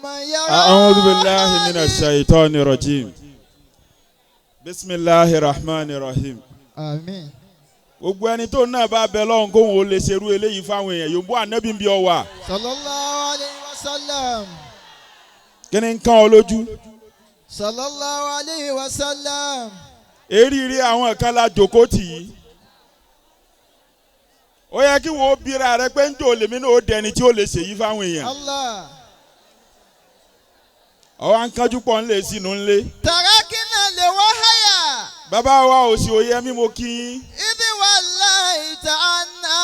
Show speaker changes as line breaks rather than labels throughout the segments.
من يرى
أعوذ بالله من الشيطان الرجيم بسم الله الرحمن الرحيم.
آمين.
Gbogbo ẹni tó náà bá bẹ lọ́hùn kóhun ó lè ṣerú eléyìí fáwọn èèyàn yòǹbó ànábì ń bí ọ wà.
صلى الله عليه وسلم.
Kí ni ń kán ọ lójú?
صلى الله عليه وسلم.
Eríire àwọn kan la jòkó tì í. Ó yẹ kí wo bíra rẹ pé ń jò lèmi náà ó dẹni tí ó lè ṣèyí fáwọn èèyàn.
الله.
Ọwọ́ à ń kánjú pọ̀ ń lè sínú ńlé.
تركنا الوحي.
Bàbá wa òsì òye mi mo kí yín.
إذ وليت عنا.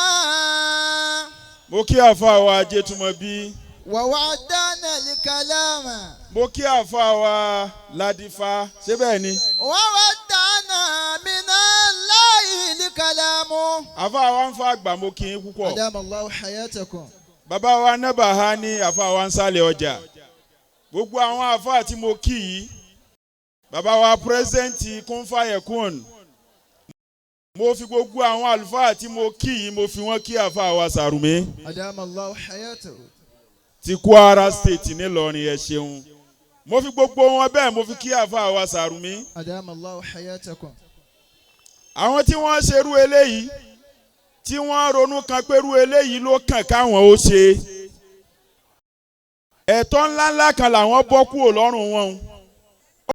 Mo kí àfa wa Ajétúmọ̀bí.
ووعدنا الكلام.
Mo kí àfa wa Ládífá, ṣé bẹ́ẹ̀ ni?
وودعنا من الله الكلام.
Àfa wa ń fa àgbà, mo kí yín púpọ̀.
أدام الله حياتكم.
Bàbá wa Nábàhá ní àfa wa ń sálẹ̀ ọjà. Gbogbo àwọn àfa tí mo kí yìí, bàbá wa pírẹ́sẹ̀ǹtì Kúnfàyẹ̀kùn, mo fi gbogbo àwọn àlùfáà tí mo kí yìí, mo fi wọ́n kí àfa wa Sàrùmí
أدام الله حياته.
Ti Kwara State nílọrin. Ẹ ṣeun, mo fi gbogbo wọn bẹ́ẹ̀, mo fi kí àfa wa Sàrùmí.
أدام الله حياتكم.
Àwọn tí wọ́n ṣerú eléyìí, tí wọ́n ronú kan pẹ̀rú eléyìí ló kàn káwọn ó ṣe, ẹ̀tọ́ ńláńlá kan làwọn bọ́ kúrò lọ́rùn wọn o.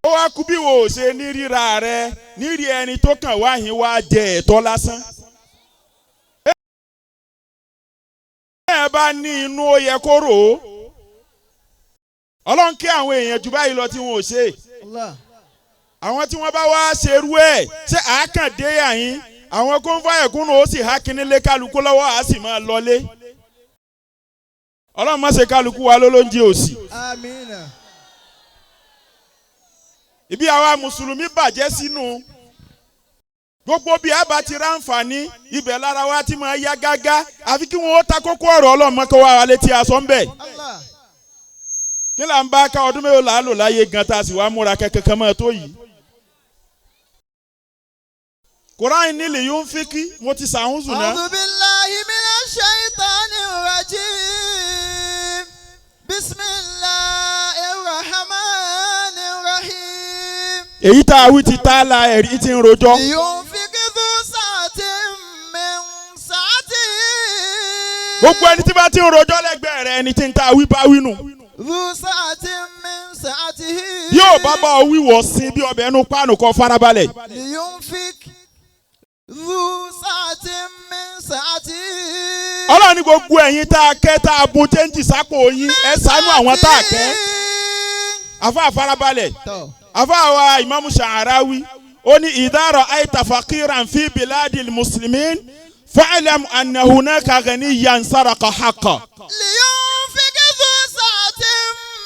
Ó wá kú bí wo ò ṣe ní ríra rẹ nírí ẹni tó kàn wáyín wá jẹ ẹ̀tọ́ lásán. Ẹ bá ní inú, ó yẹ kó rò ó. Ọlọ́run kí àwọn èèyàn jù báyìí lọ tí wọn ò ṣe.
الله.
Àwọn tí wọ́n bá wá ṣerú ẹ̀, ṣé àákàndé àyín àwọn kó ń fa ẹ̀kúnnù, ó sì há kínní lé kálukú lọ́wọ́, á sì máa lọlé. Ọlọ́run má ṣe kálukú wa lólóúnjẹ òsì.
آمين.
Ibi àwa mùsùlùmí bàjẹ́ sínú gbogbo bí a bá ti ráǹfààní ibẹ̀, lára wa ti máa yá gágá, àfi kí wọ́n ó ta kókó ọ̀rọ̀ Ọlọ́run mọ́kọ́ wa létí aṣọ ń bẹ̀.
الله.
Kí là ń bá ká? Ọdún mélòó là á lò láyé gan tá a sì wá múra kẹ́kẹ́kẹ́ mọ́ tó yìí? Kùránì nílì yóò ń fi kí mo ti sàún sùn náà.
أعوذ بالله من الشيطان الرجيم. بسم الله الرحمن الرحيم.
Èyí tá a wí ti tá a la ẹ̀rí tí ń rojọ́.
لينفق ذو سعة من سعته.
Gbogbo ẹni tí bá ti ń rojọ́ lẹ́gbẹ̀ẹ́ rẹ, ẹni tí ń tá a wí bá wí nù.
ذو سعة من سعته.
Yóò bá bá ọ wíwọ̀ sí bí ọbẹ̀ ẹnu páànù kan, farabalẹ̀.
لينفق ذو سعة من سعته.
Ọlọ́run ní gbogbo ẹ̀yin tá a kẹ́, tá a bun change sápò yín, ẹ ṣàánú àwọn tá a kẹ́. Àfa, farabalẹ̀.
Tọ́.
Àfa wa Ìmáàmù Sha'arawi ó ní إذا رأيت فقيرا في بلاد المسلمين فاعلم أن هناك غنيا سرق حقه.
لينفق ذو سعة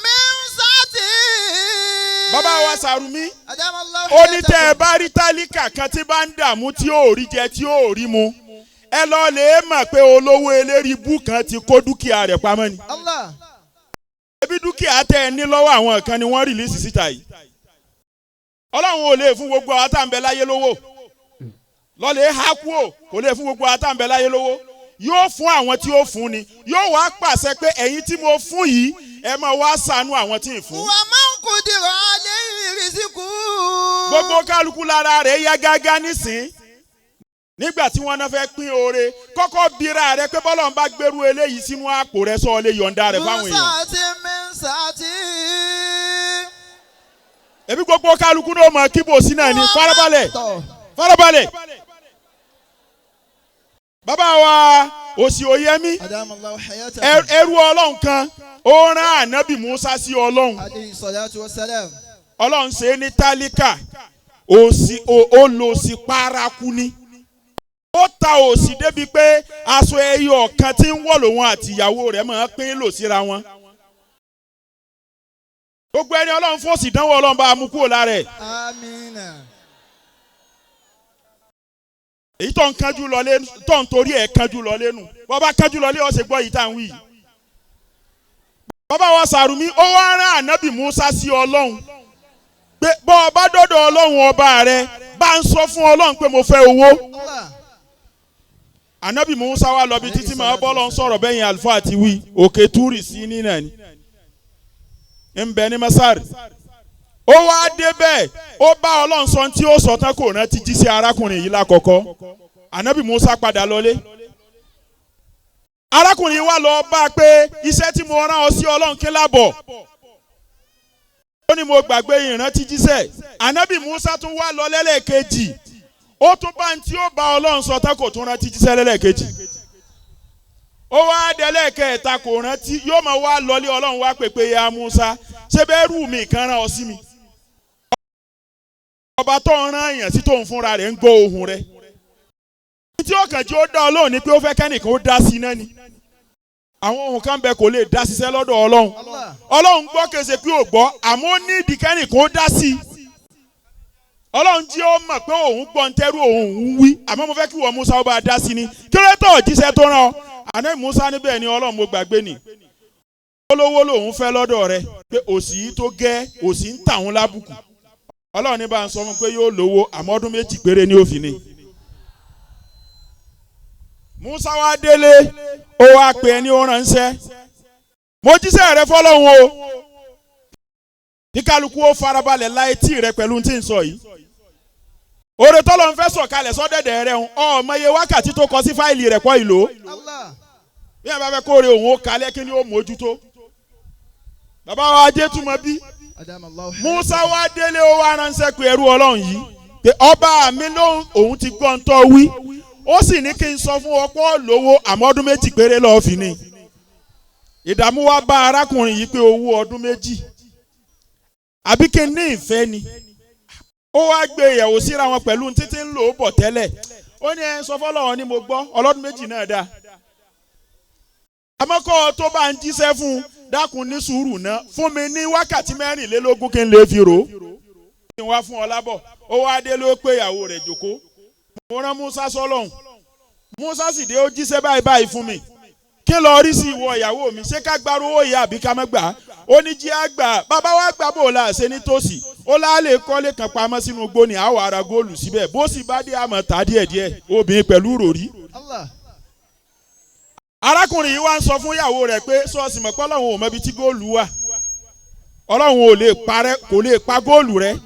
من سعته.
Bàbá wa Sàrùmí
أدام الله
ó ní tẹ́ ẹ
حياتكم.
bá rí tálíkà kan tí bá ń dààmú, tí ó rí jẹ, tí ó rí mu, ẹ lọ lè mọ̀ pé olówó eléri ibú kan ti kó dúkìá rẹ̀ pamọ́ ni.
الله.
Ebi dúkìá tẹ́ ẹ ní lọ́wọ́ àwọn kan ni wọ́n release síta yìí. Ọlọ́run ò lè fún gbogbo àwọn tá à ń bẹ láyé lówó lọ́lẹ̀ ha kú ò kò lè fún gbogbo àwọn tá à ń bẹ láyé lówó. Yóò fún àwọn tí ó fún ni, yóò wá pàṣẹ pé ẹ̀yin tí mo fún yìí, ẹ máa wá ṣàánú àwọn tí ì fún.
ومن قدر عليه رزقه.
Gbogbo kálukú lára rẹ̀ yá gágá nísìn. Nígbà tí wọ́n náà fẹ́ pín oore, kọ́kọ́ bíra rẹ pé bọ́lọ̀ ń bá gbèrú eléyìí sínú àpò rẹ, sọ lè yọ̀ǹda rẹ̀ fáwọn
ذو
èèyàn?
سعة من سعته.
Ebi gbogbo kálukú náà mọ̀ kíbo sí náà ni. Farabalẹ̀.
Tọ́.
Farabalẹ̀. Bàbá wa òsì òyẹmí,
أدام الله حياته.
ẹrú Ọlọ́run kan, ó rán ànábì Musa sí Ọlọ́run.
عليه الصلاة والسلام.
Ọlọ́run ṣe é ní tálíkà, òsì ó lò sí paraku ni. Ó ta òsì débi pé aṣọ ẹyọ kan tí ń wọ̀ lòun àti ìyàwó rẹ̀ máa pín lò síra wọn. Gbogbo ẹni Ọlọ́run fòsì dánwò, Ọlọ́run bá a mú kúrò lára ẹ̀.
آمين.
Èyí tó ń kánjú lọlé, tó ń torí ẹ̀ kánjú lọlé nù, bọ́ bá kánjú lọlé, ọ̀sẹ̀ gbọ́ yìí tá à ń wí yìí. Bàbá wa Sàrùmí, ó wá rán ànábì Musa sí Ọlọ́run pé bọ́ ọ bá dọ́dọ̀ Ọlọ́run ọba rẹ, bá ń sọ fún Ọlọ́run pé mo fẹ́ owó.
Allah.
Ànábì Musa wá lọ bí títí máa bọ́ lọ́n sọ̀rọ̀ bẹ́yìn àlùfáà ti wí, òkè túrì sí nínà ni. Ń bẹ ní Masar. Ó wá débẹ̀, ó bá Ọlọ́run sọ tí ó sọ tán, kò rántí jí sí arákùnrin yìí lákọ̀ọ́kọ́. Ànábì Musa padà lọlé. Arákùnrin yìí wá lọ bá a pé iṣẹ́ tí mo rán ọ sí Ọlọ́run kí lábọ̀. Ó ní mo gbàgbé ìrántí jíṣẹ́. Ànábì Musa tún wá lọ lẹ́lẹ́kejì, ó tún bá ń tí ó bá Ọlọ́run sọ tán, kò tún rántí jíṣẹ́ lẹ́lẹ́kejì. Ó wá dẹ́lẹ́kẹ̀ẹ́ta, kò rántí. Yóò máa wá lọlé, Ọlọ́run wá pèpè ya Musa, ṣé bẹ́ẹ̀ rú mi kan rán ọ sí mi? Ọba tó ń rán èèyàn sí tóun fúnra rẹ̀ ń gbọ́ ohùn rẹ̀, tí ó kàn tí ó dá Ọlọ́run ni pé ó fẹ́ kẹ́nìkan ó dá sí náà ni. Àwọn ohun kan bẹ kò lè dá ṣiṣẹ́ lọ́dọ̀ Ọlọ́run.
Allah.
Ọlọ́run gbọ́, kése pé ò gbọ́, àmọ́ ó ní ìdí kẹ́nìkan ó dá sí i. Ọlọ́run jí ó mọ̀ pé òun gbọ́ ń tẹ́rù òun ń wí, àmọ́ mo fẹ́ kí wọ́n Musa ó bá a dá sí ni. Kí ló tọ̀ jíṣẹ́ tó rán ọ? Àná Musa níbẹ̀ ni Ọlọ́run, mo gbàgbé ni. Olówó lòun fẹ́ lọ́dọ̀ rẹ, pé òsì yìí tó gẹ́, òsì ń tà òun lábùkù. Ọlọ́run ní bá ń sọ fún un pé yóò lówó, àmọ́ ọdún 2 péré ní òfin ni. Musa wá délé, ó wá pe ẹni ó ránṣẹ́, mo jíṣẹ́ rẹ fọlọ́hún o, kí kálukú ó farabalẹ̀ la etí rẹ pẹ̀lú tí ń sọ yìí. Oore tọ́lọ́ ń fẹ́ sọ̀kalẹ̀ sọ́dẹ̀dẹ̀ rẹ ń ọmọ iye wákàtí tó kọ sí fáìlì rẹ̀ kọ́ ìlò.
Allah.
Bí ẹ bá fẹ́ kóore òun ó kalẹ̀, kí ni ó mójútó? Bàbá wa ajé túmọ̀ bí.
Adam Allah.
Musa wá délé, ó wá ránṣẹ́ pé ẹrú Ọlọ́run yìí pé ọba mi lóhùn, òun ti gbọ́ ń tọ́ wí, ó sì ní kí n sọ fún ọpọ́ lówó, àmọ́ ọdún 2 péré lọ́ọ́ fi ni. Ìdààmú wá bá arákùnrin yìí pé owó ọdún 2, àbí kí n ní ìfẹ́ ni? Ó wá gbé ìyàwó síra wọn pẹ̀lú títí ń lò ó bọ̀ tẹ́lẹ̀. Ó ní ẹ sọ fọlọ́wọ́n ni mo gbọ́, ọlọ́dún 2 náà dáa, àmọ́ kọ́ ọ tó bá ń jíṣẹ́ fún un, dákun ní sùúrù ná, fún mi ní wákàtí 24 kí n lè fi rò ó, kí n wá fún ọ lábọ̀. Ó wá dé, ló pé ìyàwó rẹ̀ jókòó, mo rán Musa sọ́lọ́hún, Musa sì dé, ó jíṣẹ́ báyìí báyìí fún mi, kí lọ rí sí ìwọ ìyàwó mi? Ṣé ká gbárù owó ìyá àbí ká má gbà á? Ó ní jí á gbà, bàbá wa gbà, bò la ṣe ní tòsí? Ó láàlè kọ́lé kan pamọ́ sínú igbó ni àwọn ará góòlù síbẹ̀, bó sì bá dé àmọ́ ta díẹ̀díẹ̀, obìnrin pẹ̀lú ròrí.
Allah.
Arákùnrin yìí wá ń sọ fún ìyàwó rẹ̀ pé ṣọ́ọ̀ṣì mọ̀ pé Ọlọ́run ò mọ ibi tí góòlù wà, Ọlọ́run ò lè parẹ́, kò lè pa góòlù rẹ̀.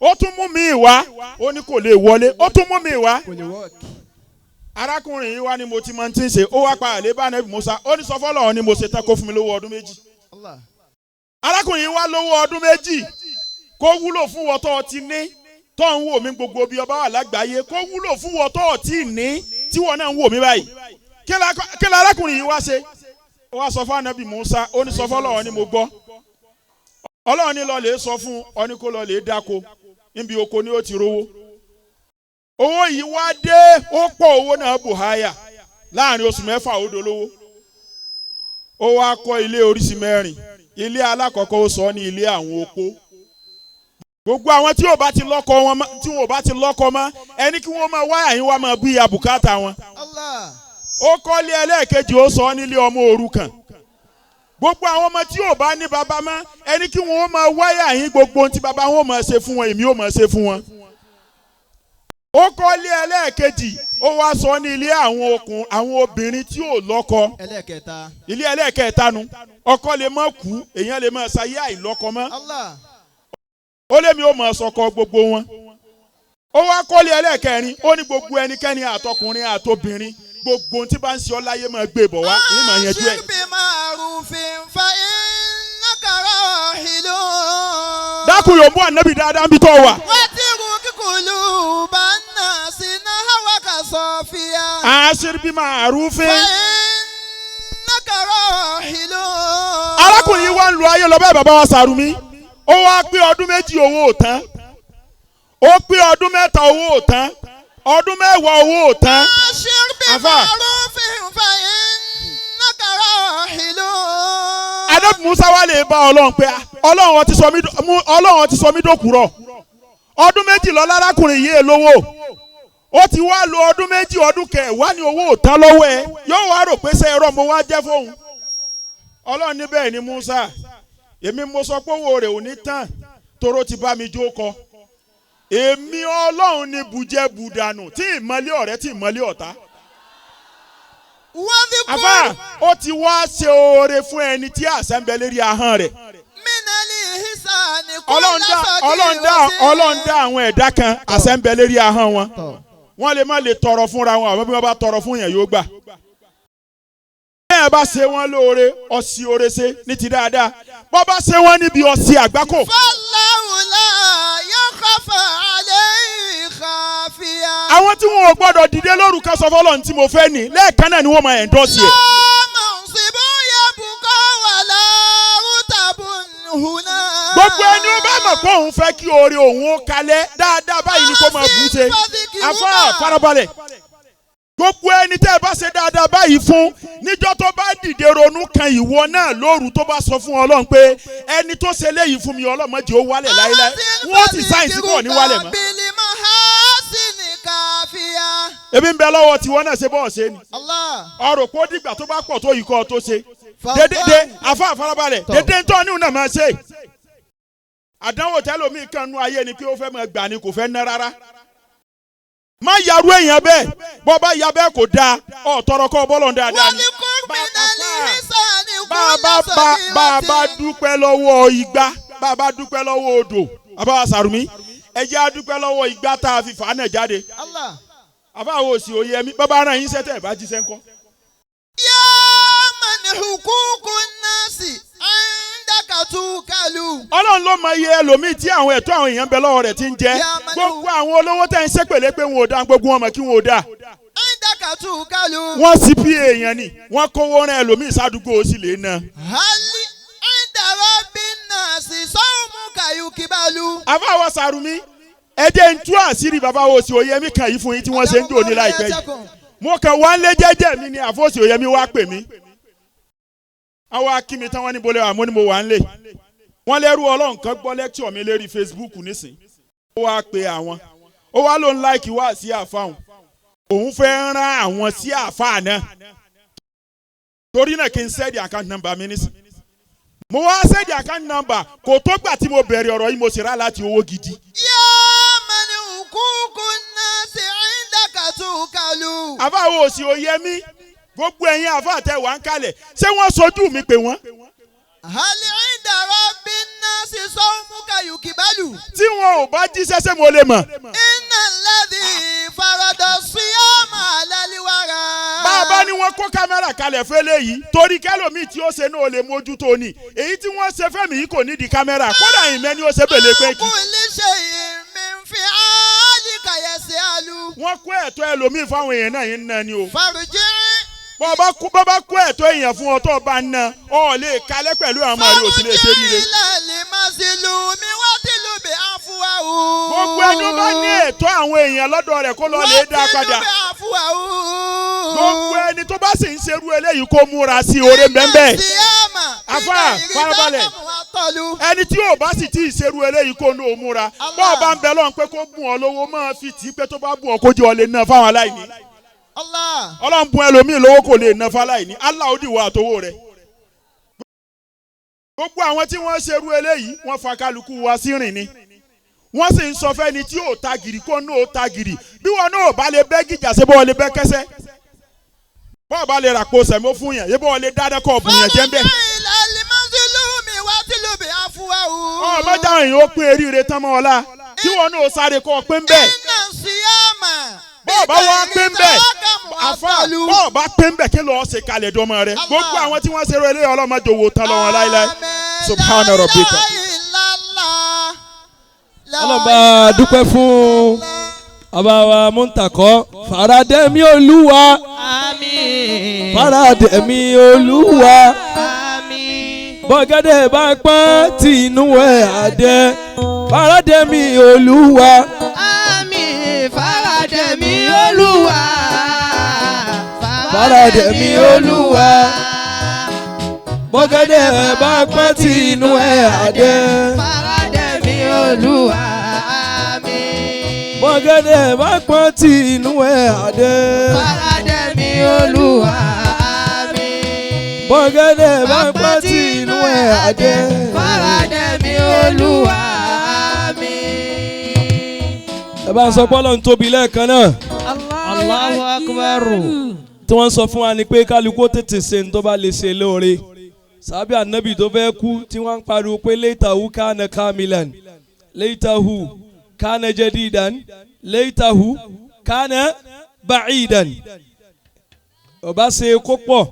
Ó tún mú mi wá, ó ní kò lè wọlé. Ó tún mú mi wá.
Kò lè work.
Arákùnrin yìí wá ní mo ti mọ tí ń ṣe. Ó wá pa àlè bá Ànábì Musa, ó ní sọ fọlọ́run ni mo ṣe tán, kó fún mi lówó ọdún 2.
Allah.
Arákùnrin yìí wá lówó ọdún 2, kó wúlò fún wọn tó ti ní, tó ń wò mí gbogbo bí ọba wà lágbàáyé, kó wúlò fún wọn tó ti ní, tí wọn náà ń wò mí báyìí. Kí la arákùnrin yìí wá ṣe? Ó wá sọ fún Ànábì Musa, ó ní sọ fọlọ́run ni mo gbọ́, Ọlọ́run ní lọ lè sọ fún ọ ní kó lọ lè dáko, níbi oko ni ó ti rówó. Owó yìí wá dé, ó pọ̀, owó náà bù háyà. Láàrin oṣù 6 ó dolówó. Ó wá kọ́ ilé oríṣi 4. Ilé alákọ̀ọ́kọ́, ó sọ ní ilé àwọn opó. Gbogbo àwọn tí ò bá ti lọ́kọ wọn mọ́, tí wọn ò bá ti lọ́kọ mọ́, ẹni kí wọ́n máa wáyà yín wá máa bí ya bùkátà wọn.
Allah.
Ó kọ́lé ẹlẹ́ẹ̀kejì, ó sọ nílé ọmọ òrukàn. Gbogbo àwọn ọmọ tí ò bá ní baba mọ́, ẹni kí wọ́n máa wáyà yín, gbogbo ohun tí baba wọn máa ṣe fún wọn, èmi ò máa ṣe fún wọn. Ó kọ́lé ẹlẹ́ẹ̀kejì, ó wá sọ ní ilé àwọn okùn àwọn obìnrin tí ò lọ́kọ.
Ẹlẹ́ẹ̀kẹta.
Ilé ẹlẹ́ẹ̀kẹta nu, ọkọ lè má kú, èèyàn lè má ṣayé àìlọ́kọ mọ́.
Allah.
Ó lémi ó máa sọkọ gbogbo wọn. Ó wá kọ́lé ẹlẹ́ẹ̀kẹrin, ó ní gbogbo ẹnikẹ́ni, àtọkùnrin àtobìnrin, gbogbo ohun tí bá ń ṣe ọ́ láyé, máa gbé bọ̀ wá, èyí máa yanjú ẹ̀.
عاشر بمعروف فإنك راحل.
Dákun, yóò mú ànábì dáadáa níbi tó wà.
واترك قلوب الناس نحوك صافيا.
عاشر بمعروف.
فإنك راحل.
Arákùnrin yìí wá ń lu ayé lọ bẹ́ẹ̀. Bàbá wa Sàrùmí, ó wá pé ọdún 2, owó ò tán. Ó pé ọdún 3, owó ò tán. Ọdún 10, owó ò tán.
عاشر
Àfà.
بمعروف فإنك راحل.
Ànábì Musa wá lè bá Ọlọ́run pé Ọlọ́run ti sọ mí dòkúrọ̀. Ọdún 2 lọ lárákùnrin yìí lówó, ó ti wá lo ọdún 2, ọdún 10 ní owó ò tán lọ́wọ́ ẹ. Yóò wá rò pé ṣé ẹ̀rọ mo wá jẹ́ fóun? Ọlọ́run ní bẹ́ẹ̀ ni Musa, èmi mo sọ pé owó rẹ̀ ò ní tán, toró ti bá mi jó kọ. Èmi Ọlọ́run ní bùjẹ́ bùdànù, tí ìmọ̀lẹ́ ọ̀rẹ́, tí ìmọ̀lẹ́ ọ̀tá.
واذكر
Àfà, ó ti wá ṣe oore fún ẹni tí àṣẹ ń bẹ lérí ahọ́n rẹ̀.
من
Ọlọ́run dá àwọn ẹ̀dá kan àṣẹ ń bẹ lérí ahọ́n wọn. Wọ́n lè má lè tọrọ fúnra wọn, àmọ́ bí wọ́n bá tọrọ fún yẹn yóò gbà. Bẹ́ẹ̀ bá ṣe wọ́n lóore, ọ̀sì oore ṣe ní ti dáadáa. Bọ́ bá ṣe wọ́n níbi ọ̀sì àgbákò.
Fọláwùlà yóò kọfà alẹ́ ìkàfíà.
Àwọn tí wọn ò gbọ́dọ̀ dìde lóru kan sọ fọlọ́run tí mo fẹ́ ní lẹ́ẹ̀kan náà ni wọ́n máa ẹ̀ńdọ́sì ẹ̀.
Lọ́mọ̀ síbú yẹ bùkọ́ wà lárútàbù hùnà.
Gbogbo ẹni ó bá mọ̀ pé òun fẹ́ kí oore òun ó kalẹ̀ dáadáa báyìí ni kó máa bù ú ṣe. Àfáà farabalẹ̀. Gbogbo ẹni tẹ́ ẹ bá ṣe dáadáa báyìí fún níjọ́ tó bá dìde ronú kan ìwọ náà lóru tó bá sọ fún Ọlọ́run pé ẹni tó ṣe léyìí fún mi Ọlọ́run má jẹ́ ó wálẹ̀ láéláé, wọ́n sì sáyẹ̀nsì pọ̀ ní wálẹ̀ mọ́. Ebi ń bẹ lọ́wọ́ tiwọn náà ṣe bọ́ọ̀ ṣe ni. Ọ̀rọ̀ kó dìgbà tó bá pọ̀ tó yìí kọ́ tó ṣe. Dédé àfa àfarabalẹ̀ dédé ń tọ́ níhùn náà máa ṣe. Àdánwò tẹ́lómi kan nú ayé ni pé ó fẹ́ máa gbà ni kò fẹ́ ná rárá. Má yarú èèyàn bẹ́ẹ̀, bọ́ bá ya bẹ́ẹ̀ kò dáa, ọ̀ tọrọ kọ́ bọ́lọ̀ dáadáa ni. Bá a bá dúpẹ́ lọ́wọ́ igbá, bá a bá dúpẹ́ lọ́wọ́ odò, bàbá wa Sàrùmí, ẹ jẹ́ á dúpẹ́ lọ́wọ́ igbá tá a fi fà á náà jáde. Àbá wo òsì òye mi, bàbá ara yín sẹ́tẹ̀ bá jíṣẹ́ ńkọ́.
Yá mani hukuku nasi indakatu kalu.
Ọlọ́run ló mọ iye ẹlòmíì tí àwọn ẹ̀tọ́ àwọn èèyàn ń bẹ lọ́wọ́ rẹ̀ ti ń jẹ. Gbogbo àwọn olówó tẹ̀ ń ṣépèlé pé wọn ò dá, gbogbo wọn mọ̀ kí wọn ò dá.
Indakatu kalu.
Wọ́n sì bí èèyàn ni, wọ́n kówó rán ẹlòmíì sádùúgbò ó sì lè ná.
Hali indarobi nasi sọ́ọ̀mù kayukibalu.
Àbá wa Sàrùmí, ẹ jẹ́ ń tú àṣírí bàbá wo òsì òye mi kàn yìí fún yín tí wọ́n ṣe ń dò ní láìpẹ́ yìí. Mo kàn wá ń lé jẹ́jẹ́ mi ni àfọ́sì òye mi wá pè mí. Àwọn akíni tán wọ́n ní bolẹ̀ àmọ́ ni mo wà ń lè. Wọ́n lẹ́rú Ọlọ́run kan gbọ́ lẹ́kṣọ̀ mi lérí Facebook nísìn. Ó wá pe àwọn. Ó wá ló ń láìkí wá sí àfáhùn. Òun fẹ́ rán àwọn sí àfáà náà. Torí náà kí n sẹ́ẹ̀dì account number mi nísìn. Mo wá sẹ́ẹ̀dì account number kò tó gbà tí mo bẹ̀rẹ̀ ọ̀rọ̀ yìí mo sì rà láti owó gidi. Àfáà wo òsì òye mi, gbogbo ẹ̀yin àfáà tẹ wà ń kalẹ̀, ṣé wọ́n sojú mi pè wọ́n?
Hali indarobi nasi sọ́ọ̀mù kayukibalu.
Tí wọn ò bá jíṣẹ́ ṣé mo lè mọ̀?
Iná lẹ́dí faradọ̀ síyámà lálíwára.
Bàbá ni wọ́n kó kámẹ́rà kalẹ̀ fẹ́lẹ́ yìí torí kẹ́lòmíì tí ó ṣe náà lè mójútó ni. Èyí tí wọ́n ṣe fẹ́mi yìí kò nídìí kámẹ́rà, kódà ìmẹ́ ni ó ṣe bèlè pé kí.
Kò lè ṣe ìmí fi áálí kàyẹ̀sí àlù.
Wọ́n kó ẹ̀tọ́ ẹlòmíì fáwọn èèyàn náà yín ń ná ni o.
Fàrùjì.
Bọ́ bá kó ẹ̀tọ́ èèyàn fún ọ tó bá ń ná ọ lè kalẹ̀ pẹ̀lú àwọn ọmọ rẹ ò sì lè ṣe ríire. Gbogbo ẹni bá ní ẹ̀tọ́ àwọn èèyàn lọ́dọ̀ rẹ̀ kó lọ lè dá padà. Gbogbo ẹni tó bá sì ń ṣerú eléyìí kó múra sí oore mbẹ́mbẹ́. Àfà farabalẹ̀. Ẹni tí ò bá sì tí ì ṣerú eléyìí kó ní o múra. Bọ́ọ̀ bá ń bẹ lọ́n pé kó bùn ọ lówó máa fi tì í pé tó bá bùn ọ kó jẹ́ ọ lè ná fáwọn aláìní. Ọlọ́run bùn ẹlòmíì lówó kò lè ná fáláìní. Allah ó dìwọ́ àtowó rẹ̀. Gbogbo àwọn tí wọ́n ṣerú eléyìí wọ́n fa kálukú wa sí rìn ni. Wọ́n sì ń sọ fẹ́ni tí ò ta gìrì kó ní ò ta gìrì. Bí wọn náà bá lè bẹ́ gìjà ṣe bọ́ lè bẹ́ kẹ́sẹ́. Bọ́ọ̀ bá lè ràpò sẹ̀mó fún yàn, yébọ̀ lè dáadáa kọ́ ọ̀bùn yàn jẹ́ ń bẹ̀. Ọ̀ mọ́jà èèyàn ó pín eríire tán mọ́ ọlá. Kí wọn náà sáré kọ́ ọ pé ń bẹ̀. Bọ́ọ̀ bá wá pé ń bẹ̀, àfa bọ́ọ̀ bá pé ń bẹ̀ kí lọ́ọ́ ṣe kalẹ̀ dọ́mọ rẹ. Gbogbo àwọn tí wọ́n ṣeré eléyìí ọlọ́mọdé owó tán lọ́wọ́ láéláé. Subhana rabbika.
Ọlọ́ba dúpẹ́ fún bàbá wa Múntakọ́ Faradẹ́mi Olúwa.
Àmín.
Faradẹ́mi Olúwa.
Àmín.
Bọ́gẹ́dẹ́ bá pọ́n tí inú ẹ̀ àdẹ. Faradẹ́mi Olúwa.
Àmín. Faradẹ́mi Olúwa.
Faradẹ́mi Olúwa. Bọ́gẹ́dẹ́ bá pọ́n tí inú ẹ̀ àdẹ.
Faradẹ́mi Olúwa. Àmín.
Bọ́gẹ́dẹ́ bá pọ́n tí inú ẹ̀ àdẹ.
Faradẹ́mi Olúwa. Àmín.
Bọ́gẹ́dẹ́ bá pọ́n tí inú ẹ̀ àdẹ.
Faradẹ́mi Olúwa. Àmín.
Ẹ bá ń sọ pé Ọlọ́run tóbi lẹ́ẹ̀kan náà.
Allahu akbar.
Tí wọ́n sọ fún wa ni pé kálukú ó tètè ṣe ní tó bá lè ṣe lóore. Sàbí anabi tó fẹ́ kú tí wọ́n ń pariwo pé leitahu kana kamilan, leitahu kana jadidan, leitahu kana ba'idan. Ọba ṣe kó pọ̀,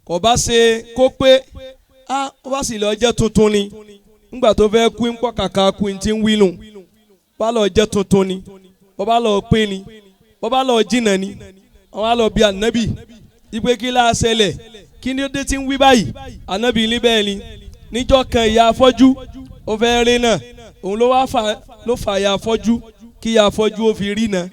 kò bá ṣe kó pé, á ó bá sì lọ jẹ́ tuntun ni. Ńgbà tó fẹ́ kú ń pọ̀ kàkà kú ń ti ń wínú, bá lọ jẹ́ tuntun ni, bọ́ bá lọ pé ni, bọ́ bá lọ jìnnà ni. Àwọn á lọ bí anabi ìpè kí la ṣẹlẹ̀, kí ni ó dé tí ń wí báyìí? Anabi ní bẹ́ẹ̀ ni, níjọ́ kan ìyá afọ́jú ó fẹ́ rí náà, òun ló wá fà ló fà ìyá afọ́jú kí ìyá afọ́jú ó fi rí náà.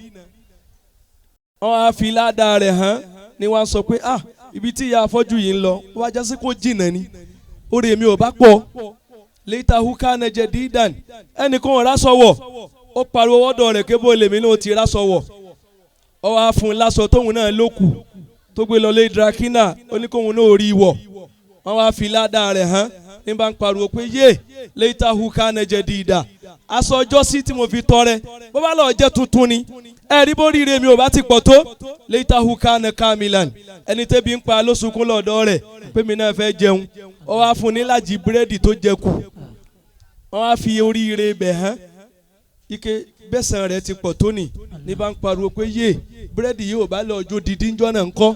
Wọ́n á fi ládàá rẹ̀ hàn ni wọ́n á sọ pé ah, ibi tí ìyá afọ́jú yìí ń lọ, ó wá jásí kó jìnnà ni, orí mi ò bá pọ̀. Létà húkà nẹjẹ dídàn, ẹnìkan ò rásọwọ̀, ó pariwo wọ́dọ̀ rẹ̀ kébó lèmi náà ti rásọwọ̀. Ó wá fún un lásọ tóun náà ló kù tó gbé lọ lé drakina, ó ní kóun náà rí wọ̀. Wọ́n wá fi ládàá rẹ̀ hàn ní bá ń pariwo pé yé, létà húkà nẹjẹ dídà, aṣọ ọjọ́ sí tí mo fi tọrẹ, bó bá lọ jẹ́ tuntun ni, ẹ̀rí bó ríire mi ò bá ti pọ̀ tó. Létà húkà nẹ kamilan, ẹni tẹ́bi ń pa ló sunkún lọ́dọ̀ rẹ̀ pé mi náà fẹ́ jẹun, ó wá fún un nílàjì búrẹ́dì tó jẹ kù. Wọ́n wá fi oríire bẹ̀ hàn ike bẹ́sàn rẹ̀ ti pọ̀ tó nì ní bá ń pariwo pé yé, búrẹ́dì yìí ò bá lọ jó didi ńjọ́ náà ńkọ́?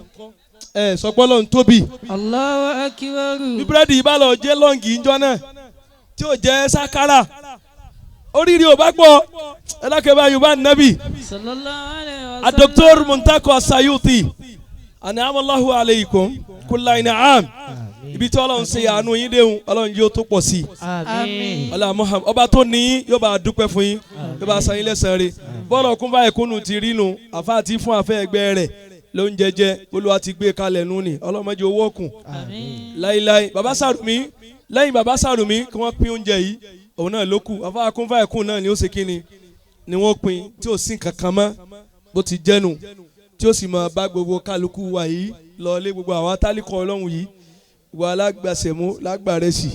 Ẹ sọpọ́ lọ́n tóbi.
Allahu akbar.
Bí búrẹ́dì yìí bá lọ jẹ́ lọ́ǹgì ńjọ́ náà tí ò jẹ́ sákárà, oríire ò bá gbọ́. Ẹ dákẹ́ bá Yorùbá nàbì.
Sallallahu alayhi wa sallam.
Adoktor Muntako Asayuti, anaamallahu aleikum kula inaam, ibi tí Ọlọ́run ṣe àánú yín déhùn, Ọlọ́run yóò tó pọ̀ sí i.
Àmín.
Ọlá Muhammad ọba tó ní yín yóò bá a dúpẹ́ fún yín, yóò bá a san yín lẹ́san rẹ̀. Bọ́ọ̀lù kún báyìí kúnnù ti rí nu àfa àti fún àfẹ́ ẹgbẹ́ rẹ̀ ló ń jẹjẹ. Olúwa ti gbé kalẹ̀ nù ní ọlọ́mọdé owó òkun.
Àmín.
Láíláí baba Sàrùmí, lẹ́yìn baba Sàrùmí kí wọ́n pín oúnjẹ yìí, òun náà ló kù. Àfa kún báyìí kún náà ni ó ṣe kíni ni wọ́n pín tí ò sí nǹkan kan mọ́ bó ti jẹ́nu, tí ó sì máa bá gbogbo kálukú wa yìí lọ lé gbogbo àwọn atálíkọ̀ Ọlọ́run yìí, gbogbo alágbàsẹ̀mú lágbàrẹ́sì.